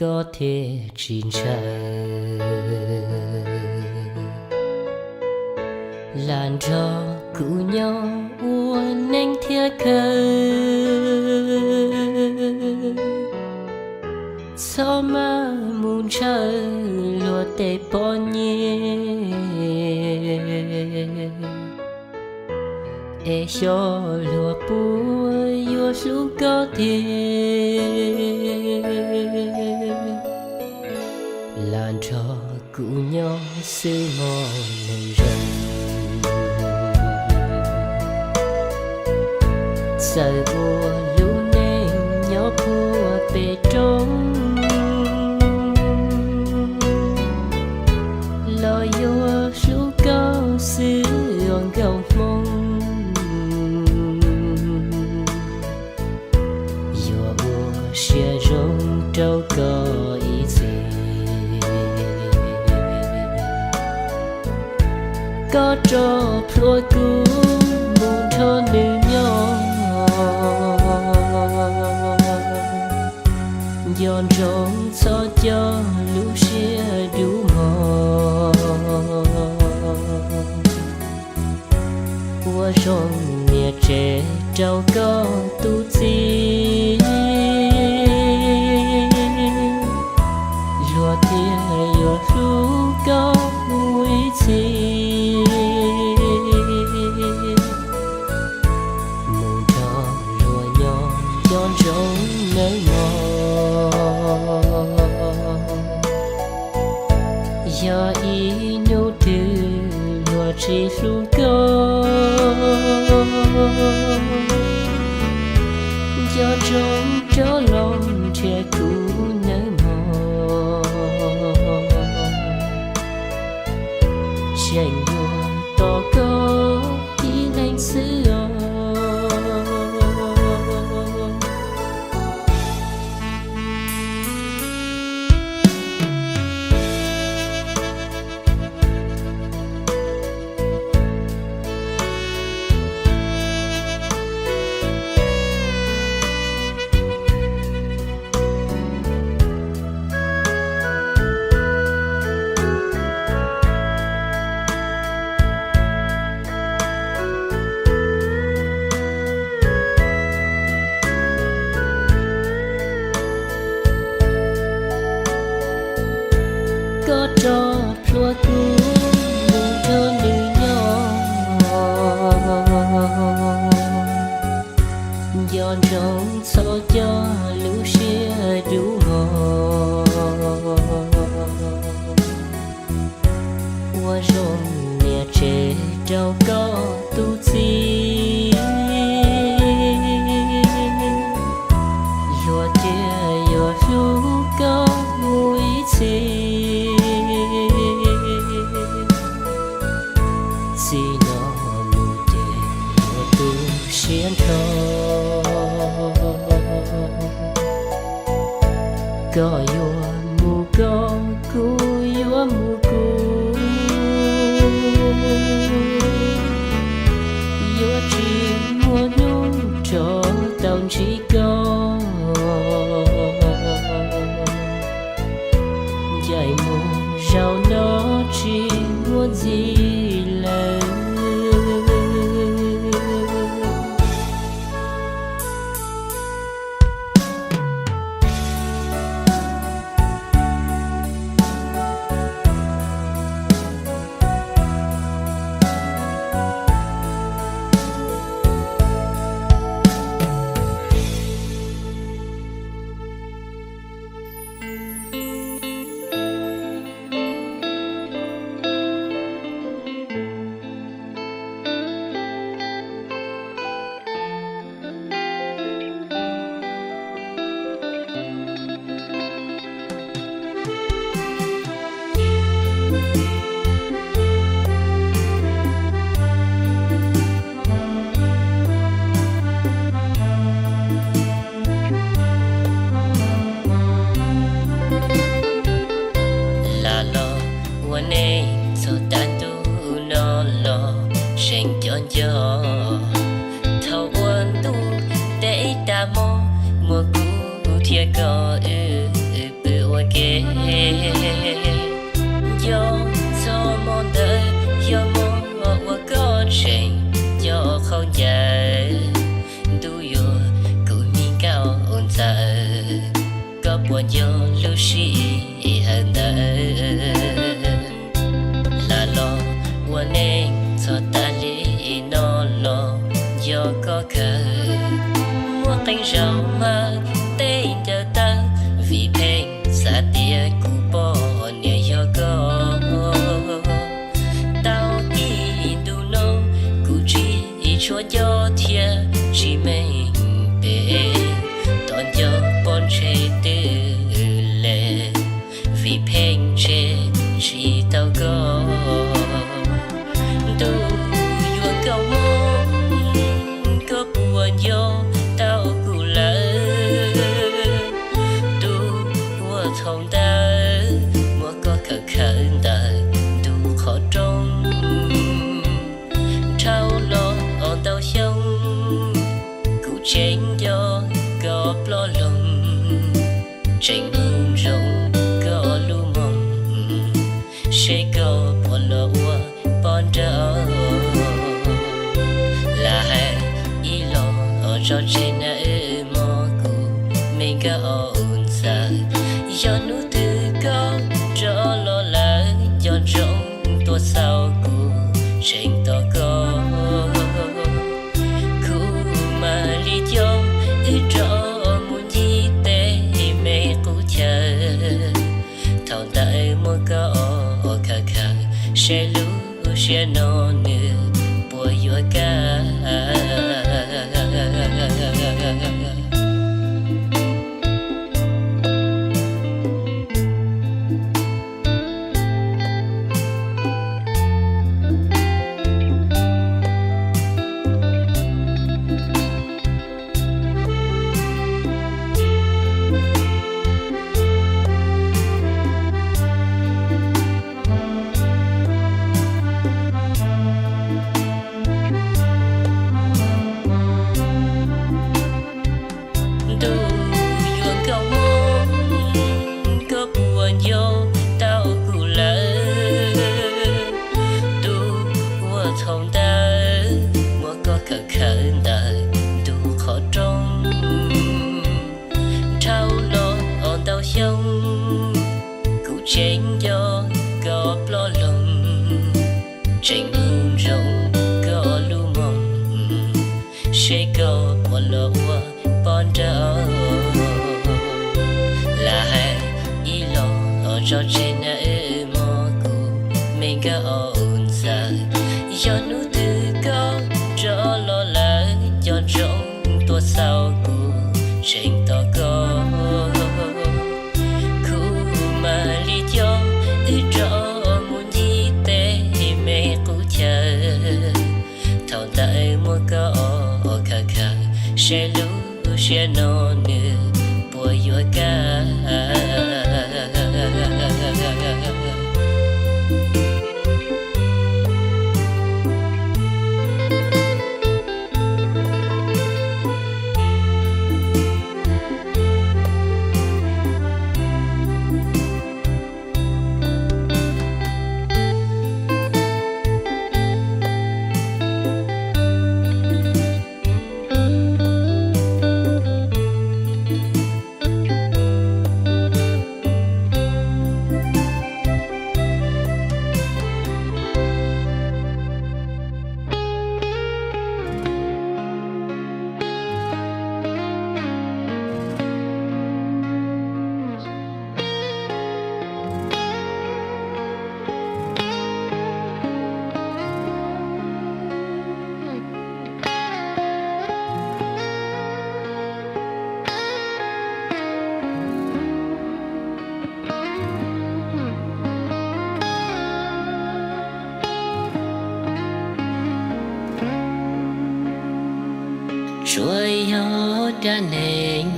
koj thiaj tsis ntshaw. Lam nrog kuv nyob ua neej thiab khaws, txhob maj mus ntshaw luag tej poj nyiaj, es xyov luag puas yuav hlub koj tiag. Lam nrog kuv nyob xwb mog neeg zoo, txawm ua lub neej nyob puag pem roob los yuav hlub koj xwb os nkauj Hmoob. Yuav ua siab zoo rau koj ib txhis. Koj tso plhuav kuv mus nrog nws nyob, nco ntsoov txhob coj lub siab dub mog. Ua zoo nias tsev rau koj tus txiv, luag thiaj yuav hlub koj mus ib txhis. Mus nrog luag nyob nco ntsoov nawb mog. Yog ib hnub twg luag tsis hlub koj, nco ntsoov rov los nrhiav kuv nawb mog. Tseem yuav tos koj ib leeg xwb os. Koj rov plhuav kuv mus nrog nws nyob, nco ntsoov txhob coj lub siab dub mog. Ua zoo nias tsev rau koj tus txiv, luag thiaj yuav hlub koj mus ib txhis. Txij no mus ces yuav tu siab nrho. Koj yuav mus koj, kuv yuav mus kuv, yuav tsis muaj hnub rov tau ntsib koj. Ncaim mus zaum no tsis muaj ntxiv lawm. Lam los ua neej txog tav ntuj no los zeem nco nco. Thaum ua ntuj teb tag hmo, muaj kuv thiab koj wb pw ua sij hawm ntawd. Lam los ua neej txog tas li no los yog koj kawg, muaj qee zaus mas tej ncaws tawg, vim pheej xav tias kuv poj niam yog koj. Tau ib ntu no kuv tsis tshua nco thiab tsis meej pem, tos nco poj ntseg twj lem, vim pheej ntshe tsis tau koj. Ntuj yuav nkauj Hmoob, koj puas nco tau kuv lawm? Tus uas thaum ntawd muab koj khawm khawm ntawm ntug qhov rooj, dhau los ntau xyoo, kuv tseem nco koj ploj loog, tseem hnov ntsoov koj lub moog, seb koj puas los ua poj nrauj. Lam hais ib los tso tseg nawb mog kuv me nkauj ntxawm, yog hnub twg koj rov los lawm nco ntsoov tuaj xauj kuv, tseem tos koj. Kuv mam li coj wb rov mus ncig tej me qub chaw, thaum ntawd muab koj khawm khawm, seb lub siab no nws puas yuav kaj. Ntuj yuav nkauj Hmoob, koj puas nco tau kuv lawm? Tus uas thaum ntawd muab koj khawm khawm ntawm ntug qhov rooj, dhau los ntau xyoo, kuv tseem nco koj ploj loog, tseem hnov ntsoov koj lub moog, seb koj puas los ua poj nrauj. Lam hais ib los tso tseg nawb mog kuv me nkauj ntxawm, yog hnub twg koj rov los lawm nco ntsoov tuaj xauj kuv, tseem tos koj. Kuv mam li coj wb rov mus ncig tej me qub chaw, thaum ntawd muab koj khawm khawm, seb lub siab no nws puas yuav kaj. Tsuas yog dab neeg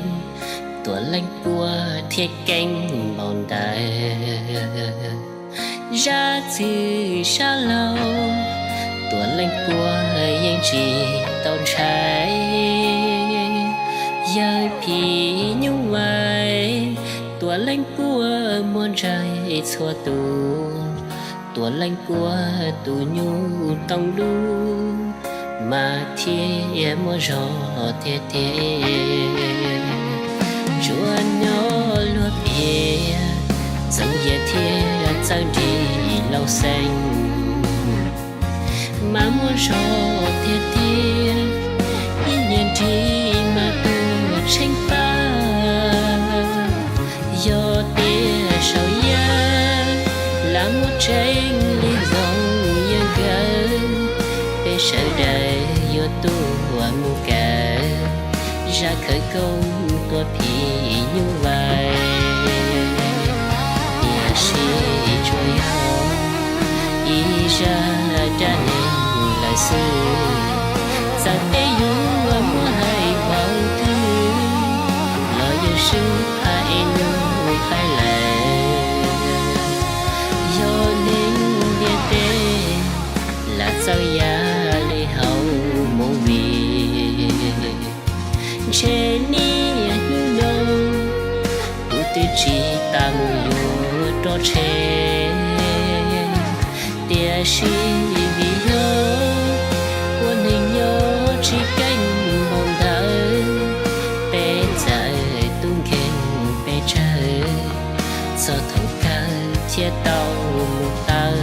Tuam Leej Kuab thiab Keeb npau ntawv. Zaj txwm sab laug, Tuam Leej Kuab yeej tsis tau ntshai, yawg phim nyuj vais, Tuam Leej Kuab muab ntsaig txhua tus. Tuam Leej Kuab tus nyuj tooj dub mas thiaj muaj zog tiag tiag. Tsuas nyob luag piav Nrig laus xeem mas muaj zog tiag tiag, ib niag nrig mas tuag tsheej pab. Yog tias saum yaj lam muaj tseeb li zoo yawg nkawd, peb sawv daws yuav tuaj mus kawm zaj khawv koob tua phim nyuj vais. Tiam sis tsuas yog ib zaj dab neeg lawm xwb, txawm peb yuav muab hais npaum twg los yeej swb phaj es nyuj qaij lawm. Yog neeg ntiaj teb lam txawj yam li hauv movie, ntshe niaj hnub no kuv twb tsis tas mus yuav roj tshe. Tiam sis vim yog ua neeg nyob tsis keej npaum ntawd, peb txawm tub nkeeg peb tsawg, txog thaum kawg thiaj tau mus tawm.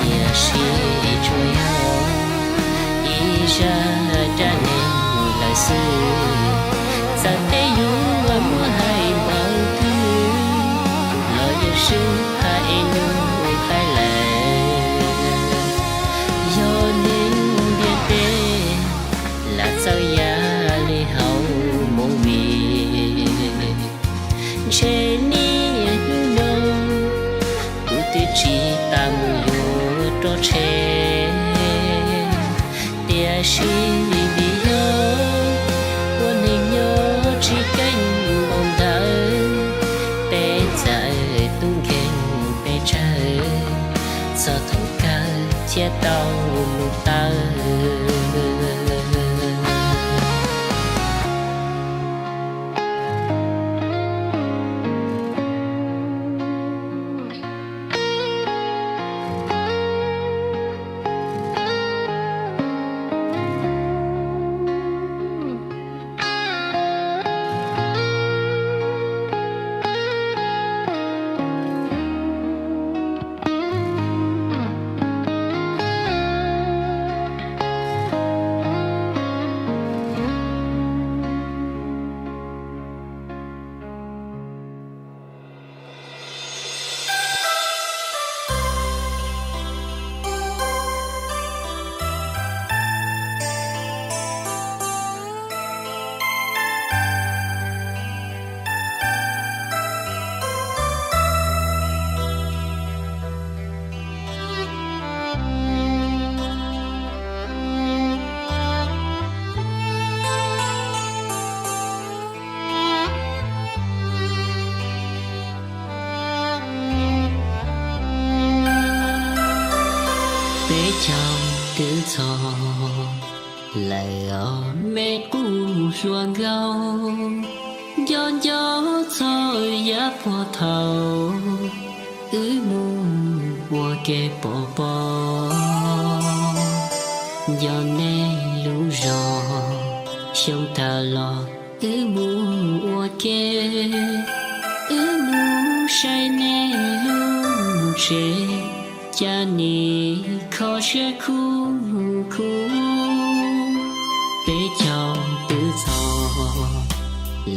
Tiam sis tsuas yog ib zaj dab neeg lawm xwb, txawm peb yuav muab hais npaum twg los yeej swb phaj es nyuj qaij lawm. Yog neeg ntiaj teb lam txawj yam li hauv movie, ntshe niaj hnub no kuv twb tsis tas mus yuav roj tshe. Tiam sis vim yog ua neeg nyob tsis keej npaum ntawd, peb txawm tub nkeeg peb tsawg, txog thaum kawg thiaj tau mus tawm. Peb caug twb txog lawm os me qub hluas nkauj, nco nco txog yav puag thaum wb mus ua ke pov pob. Nco nej lub zog xyoo tag los wb mus ua ke, wb mus saib nej lub tsev, cas nim kho siab khuj khuv. Peb caug twb txog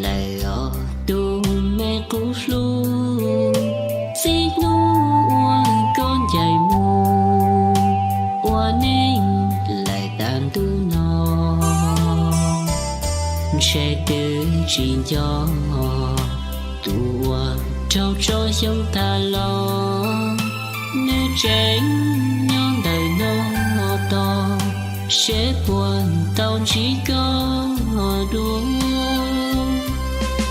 lawm os tus me qub hlub, txij hnub uas koj ncaim mus ua neej lawm tag ntuj no, ntshe twb tsis nco tus uas raug tso xyoo tag los, nws tseem nyob ntawm no tos. Seb puas tau ntsib koj dua.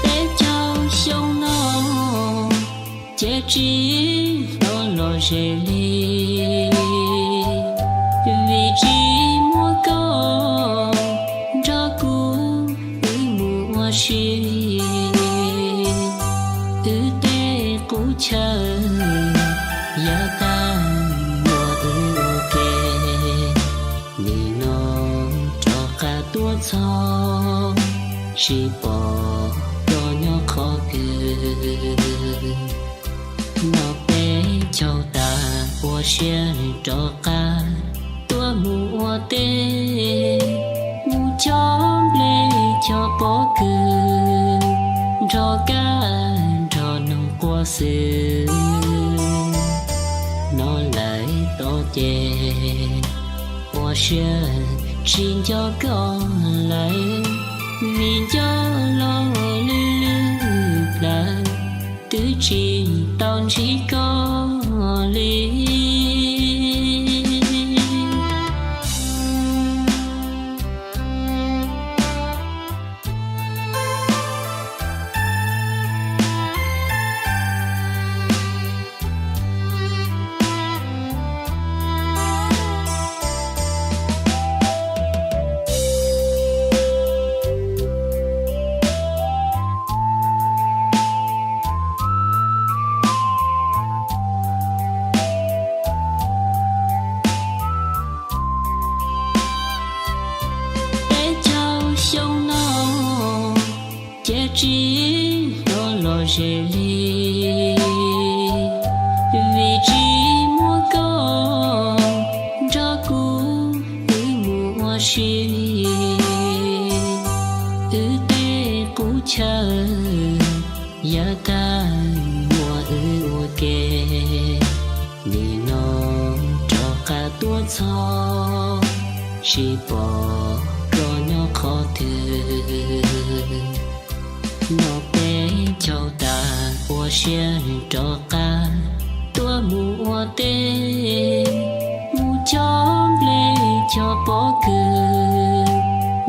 Peb caug xyoo no ces tsis tau los ze li, vim tsis muaj koj nrog kuv wb mus ua si. Wb tej qub chaw yav tag muaj wb ua ke, nim no rov qab tuaj txog, tsis pom koj nyob qhov twg. No peb caug tas ua siab rov qab tuaj mus ua teb, mus cog nplej cog pob kws, nrog kab nrog noog quaj xwb. No lawm tod ces ua siab tsis nco koj lawm, vim nco los lwj lwj plawv, twb tsis tau ntsib koj li. Peb caug xyoo no ces tsis tau los ze li, vim tsis muaj koj nrog kuv wb mus ua si. Wb tej qub chaw yav tag muaj wb ua ke, nim no rov qab tuaj txog, tsis pom koj nyob qhov twg. No peb caug tas ua siab rov qab tuaj mus ua teb, mus cog nplej cog pob kws,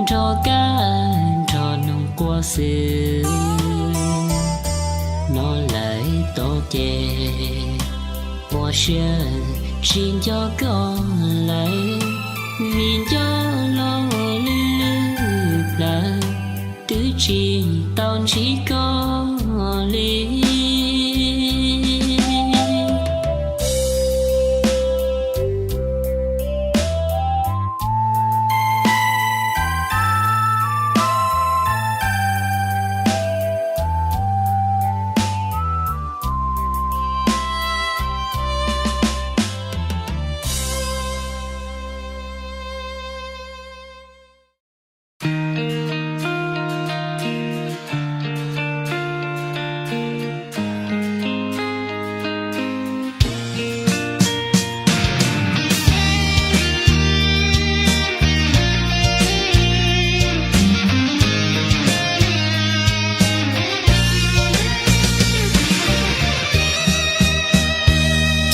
nrog kab nrog noog quaj xwb. No lawm tod ces ua siab tsis nco koj lawm, vim nco los lwj lwj plawv, twb tsis tau ntsib koj li.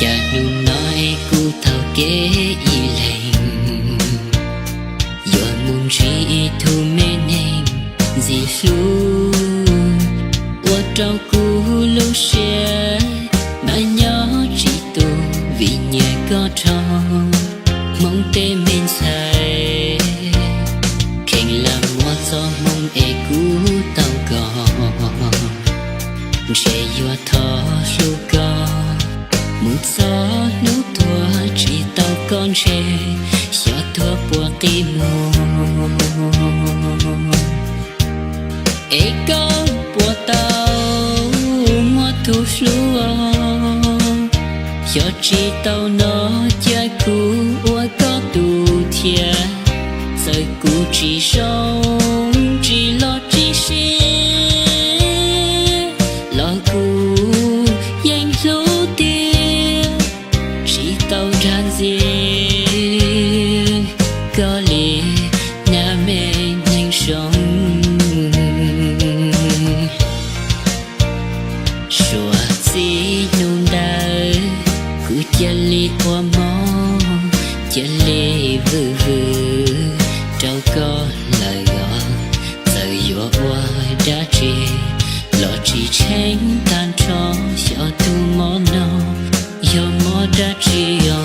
Cas hnub no es kuv taug kev ib leeg, yuav mus ntsib ib tug me neeg ntxim hlub, ua rau kuv lub siab mas nyob tsis tus, vim nyiam koj dhau hmoov tej me ntxhais. Kheev lam muaj txoj hmoov es kuv tau koj, ntshe yuav thov hlub koj mus txog hnub tuag tsis tau koj ntshe xyov tuag puas qi mus. Es koj puas tau muaj tus hlub, xyov tsis tau no cia kuv ua koj tus thiab. Txawm kuv tsis zoo tsis loj tsis sib, los kuv yeej hlub tiag, tsis tau dag ntxias koj li na me neeg zoo. Suav txij hnub ntawd kuv cia li ua mob, cia li vwm vwm. Yuav ua dab tsi los tsis tsheej tag nrho, xyov tus mob no yog mob dab tsi os.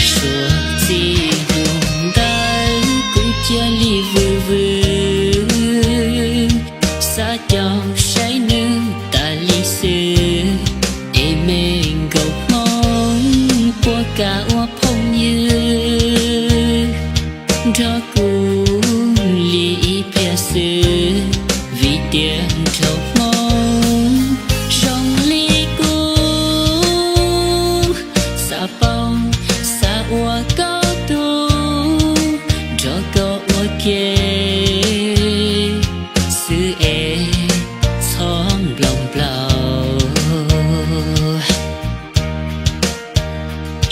Suav txij hnub ntawd kuv cia li vwm vwm, xav caum saib nws tas li xwb, es me nkauj Hmoob puas kam ua phooj ywg nrog kuv li ib pliag xwb, vim tias nraug Hmoob zoo li kuv xav paub, xav ua koj tug, nrog koj ua ke xwb es txhob nploos nplaus.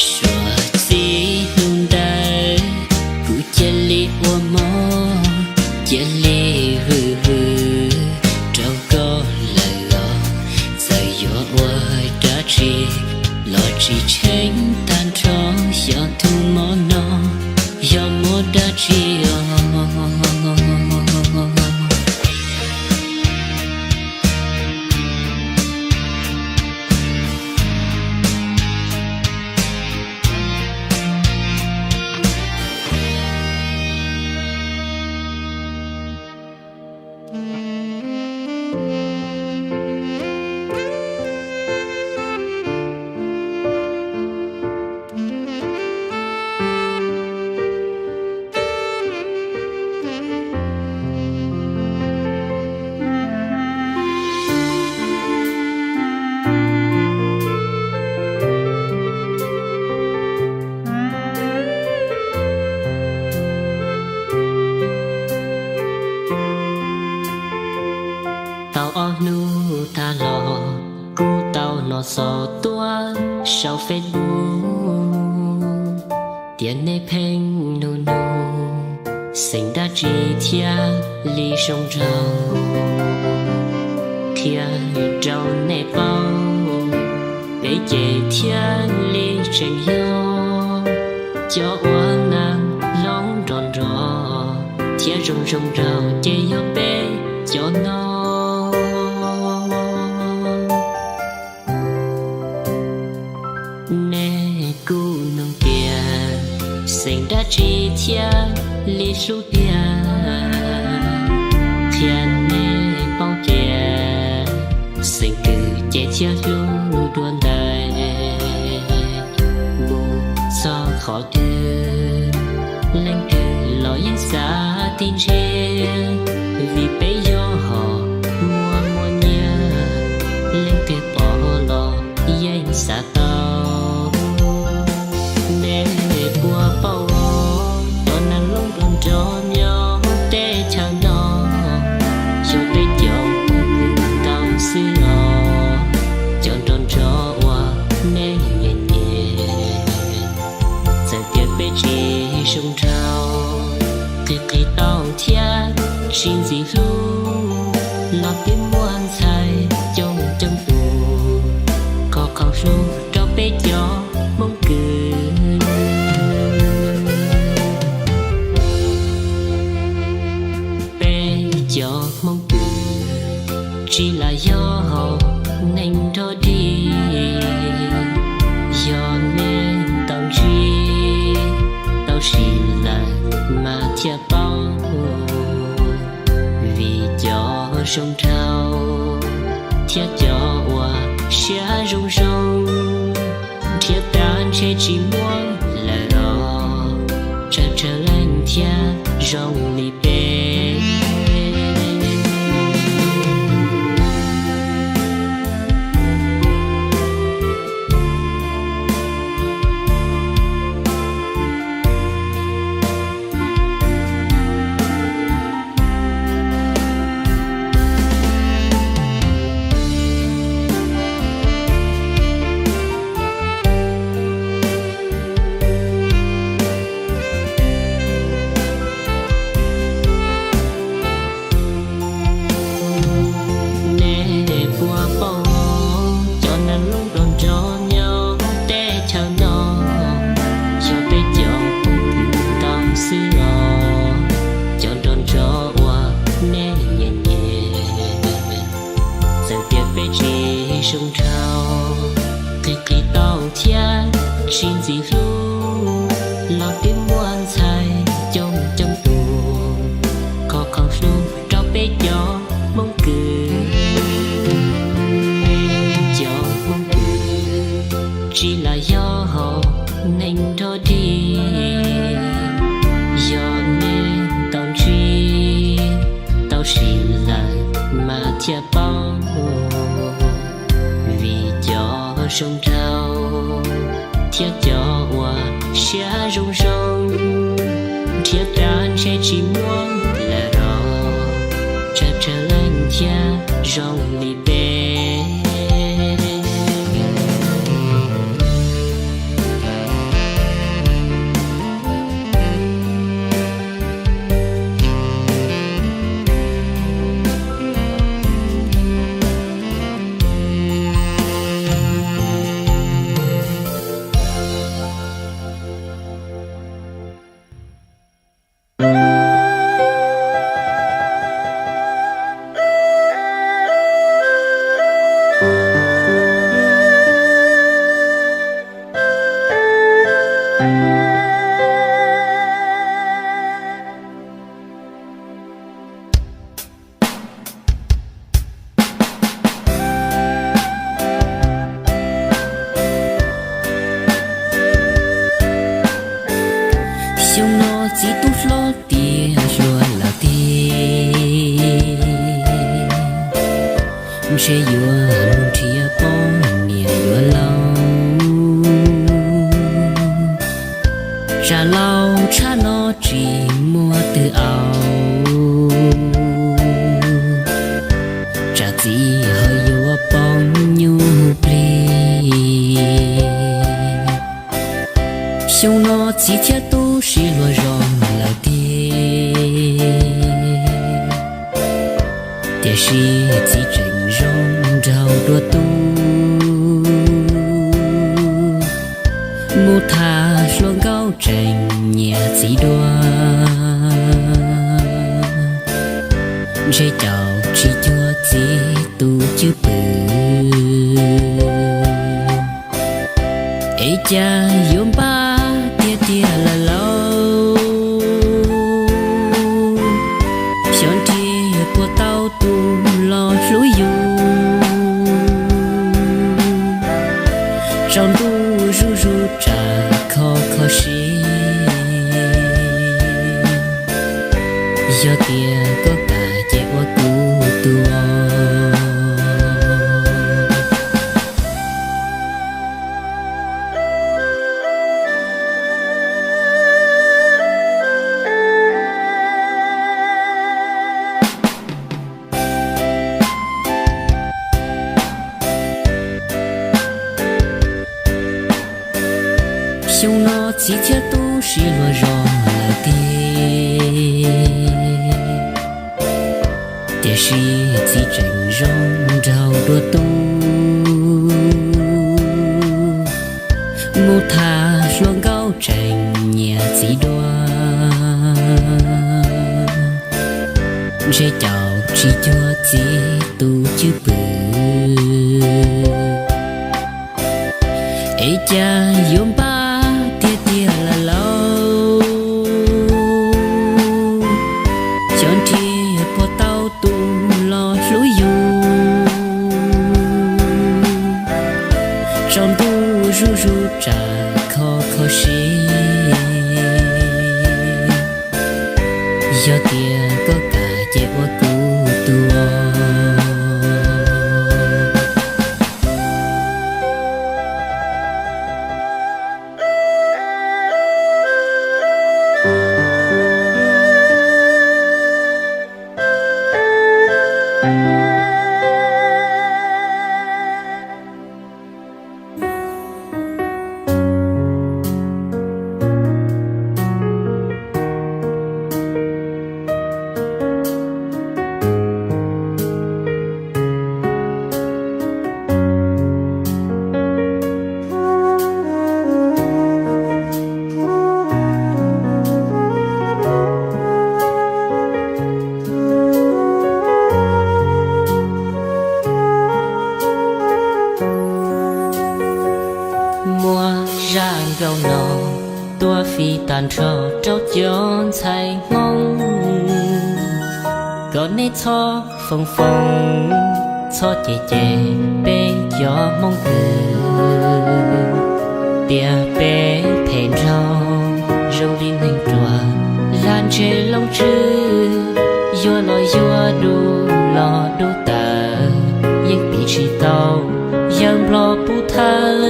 Suav txij hnub ntawd kuv cia li ua mob, cia li vwm vwm rau koj lawm os. Txawm yuav ua dab tsi los tsis tsheej tag nrho, xyov tus mob no yog mob dab tsi os. Tau ob hnub tag los kuv tau hnov xov tuaj saum Facebook tias nej pheej nug nug xeem dab tsi thiaj li zoo nraug. Qhia rau nej paub, peb ces thiaj li tseem yog cov uas neeg hlob nrov nrov thiab zoo zoo nraug ces yog peb cov no. Nej kuj nug tias xeem dab tsi thiaj li hlub tiag. Qhia nej paub tias xeem twg ces thiaj hlub dua ntais. Mus txog qhov twg leej twg los yeej xav tiag ntshe, vim peb yog hom muaj muaj nyiaj, leej twg pom los yeej xav tau. Nej puas paub os, cov neeg hlob nrov nrov nyob teb chaws no, yog peb cov phooj ywg ntau xwb los cov nrov nrov uas nej nyiam nyiam. Txawm tias peb tsis zoo nraug, qis qis tau thiab tsis ntxim hlub, los twb muaj ntxhais coob coob tus, qhov qhov hlub rau peb cov Hmoob Kws. Peb cov Hmoob Kws tsis lam yog hom neeg nrog dig, yog nej tau ntsib tau sim lawm mas thiaj paub. Vim cov zoo nraug thiab cov uas siab zoo zoo, nrhiav tas ntshe tsis muaj lawm os, tsawg tsawg leej thiaj zoo li peb. zoo nraug, qis qis tau thiab tsis ntxim hlub, los twb muaj ntxhais coob coob tus, kho qhov hlub rau peb cov Hmoob Kwm. Cov Hmoob Kwm tsis lam yog hom neeg nrog dig, yog nej tau ntsib tau sim lawm mas thiaj paub, vim cov zoo nraug thiab cov uas siab zoo zoo, nrhiav tas ntshe tsis muaj lawm los, tsawg tsawg leej thiab zoo li peb. Xyoo no txiv tub hlob tiav hluas lawm tiag, ntshe yuav mus nrhiav poj niam yuav laus. Tsam laus tshaj no tsis muaj twg aus, tsam txiv ho yuav poob nyuj plig. Xyoo no txiv thiab tub sib luag zoo lawm tiag, tiam sis txiv tseem zoo nraug dua tub. Mus tham hluas nkauj tseem nyiam txiv dua, ntshe caum tsis cuag txiv tus cwj pwm. Es cas yuav npaj tiag tiag lawm lauj, xyov nrhiav puas tau tus los hlub yus. Tsaus ntuj zuj zus tsam kho kho siab, yog tias koj kam ces ua kuv tus. Xyoo no txiv thiab tub sib luag zoo lawm tiag, tiam sis txiv tseem zoo nraug dua tub. Mus tham hluas nkauj tseem nyiam txiv dua, ntshe caum tsis cuag txiv tus cwj pwm. Es cas yuav npaj tiag tiag lawm lauj, xyov nrhiav puas tau tus los hlub yus. Tsaus ntuj zuj zus tsam kho kho siab, yog tias koj kam ces ua kuv tus. Ua fij tag nrho rau cov ntxhais Hmoob, kom nej txhob foom foom, txhob cem cem peb cov Hmoob kws tias peb phem nraug zoo li neeg ruam. Lag ntseg loo tswb yuav los yuav dub los dub tawm, yeej piv tsis tau yawg Nplog puv thawj.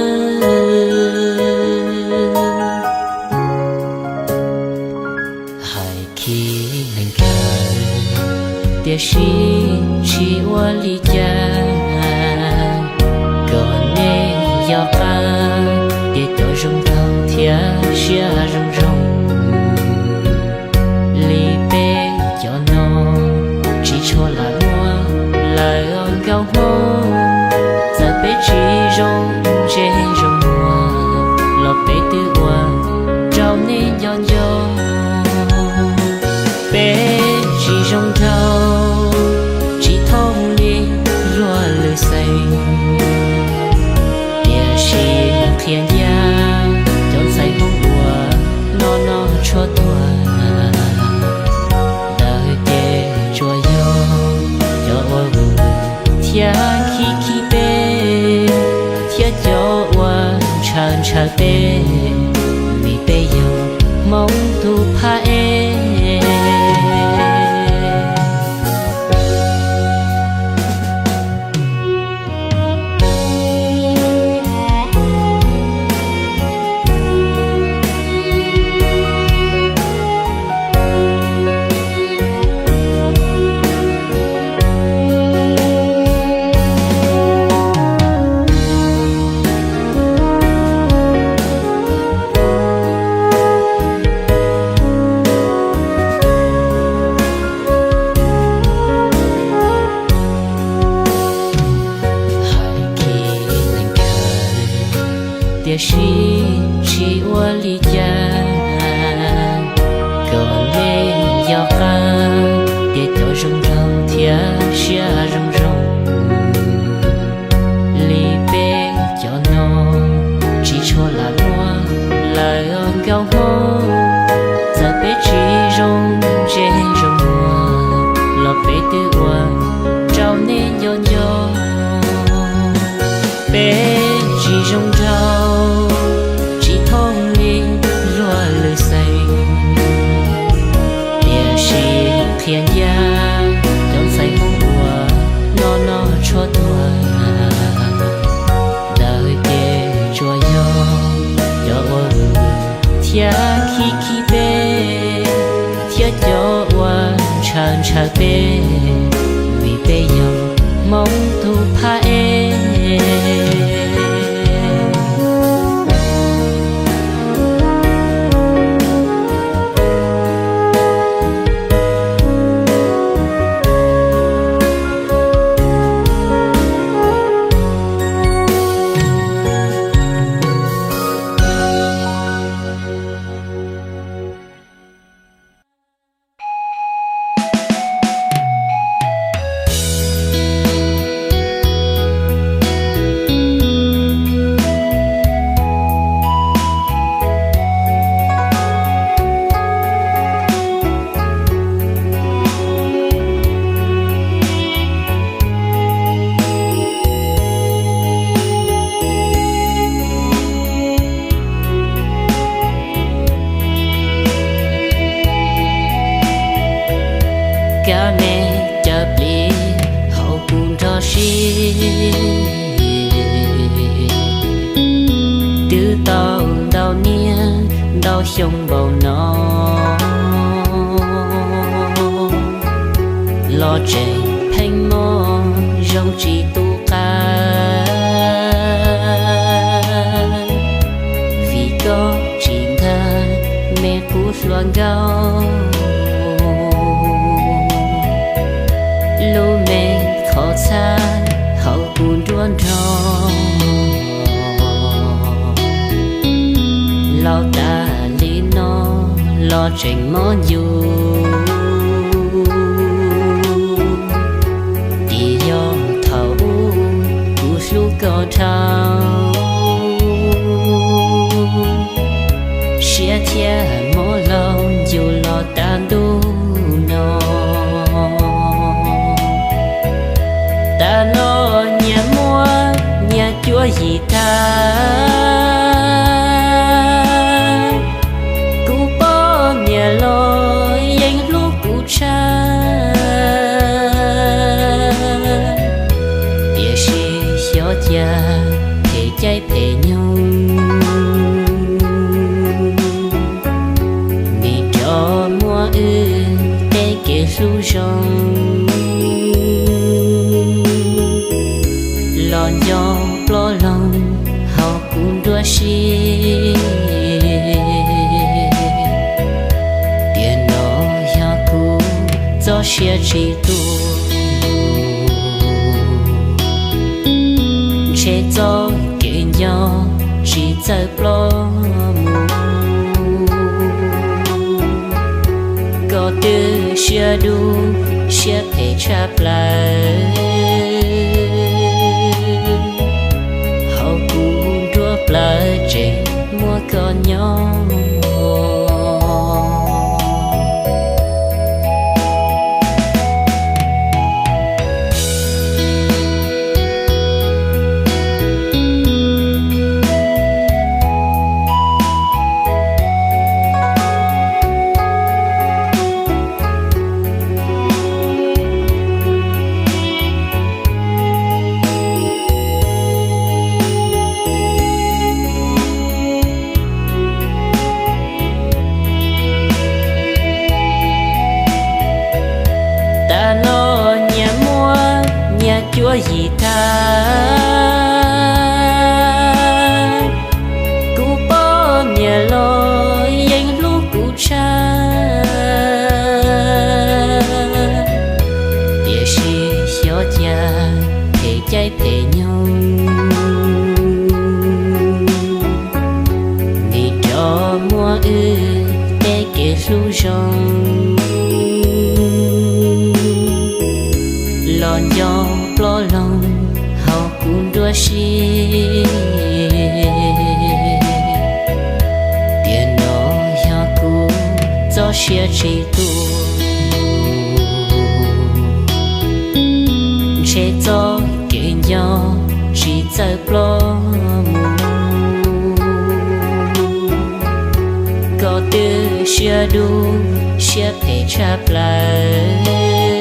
Hais khi neeg kawg, tiam sis tsis ua li cas, kom nej yog qab tias cov zoo nraug thiab siab zoo zoo li peb cov no, tsis tshua lam muaj lawv nkauj Hmoob. Txawm peb tsis zoo ntsej zoo muag los peb twb ua rau nej nco nco. Peb tsis zoo nraug, tsis thooj li luag lwm xeem, tiam sis qhia ncaj cov ntxhais Hmoob uas no no tshuav tuag, ntawd ces tsuas yog cov ua vwm thiab khib khib peb, thiab cov ua ntshaw ntshaw peb, vim peb yog Hmoob tus phab ej. Hais khi neeg kawg, tiam sis tsis ua li cas, kom nej yog qab tias cov zoo nraug thiab siab zoo zoo li peb cov no, tsis tshua lam muaj lawv nkauj Hmoob. Txawm peb tsis zoo ntsej zoo muag los peb twb ua rau nej nco nco. Peb tsis zoo nraug, tsis thooj li luag lwm xeem, tiam sis qhia ncaj cov ntxhais Hmoob uas no no tshuav tuag, ntawd ces tsuas yog cov ua vwm thiab khib khib peb, thiab cov ua ntshaw ntshaw peb, vim peb yog Hmoob tus phab ej. Kab me cawv plis hauv kuv nrog si, twb tau ntau niaj ntau xyoo npaum no, los tseem pheej mob zoo tsis tu qab, vim koj tsis ntag me qub hluas nkauj. Lub me qhov txhab hauv kuv nruab nrog, laus tas li no los tseem mob yus, vim yog thaum ub kuv hlub koj dhau, siab yim tag, kuv poj niam los yeej hlub kuv tshaj, tiam sis xyov cas phem caij phem nyoog, nim rov muab wb tej kev hlub zoo los nco plob loog hauv kuv nruab siab. Tiam no yog kuv txoj sia tsis tu, ntshe txoj kev nco tsis txawj plob mus, koj twb siab dub siab phem tshaj plaws, hauv kuv nruab plawv tseem muaj koj nyob. Tas no nyias muaj nyias cuab yim tag, kuv poj niam los yeej hlub kuv tshaj, tiam sis xyov cas phem caij phem nyoog, nim rov muab wb tej kev hlub zoo los nco plob loog hauv kuv nruab siab. Tiam no yog kuv txoj sia tsis tu, ntshe txoj kev nco tsis txawj plob mus, koj twb siab dub siab phem tshaj plaws,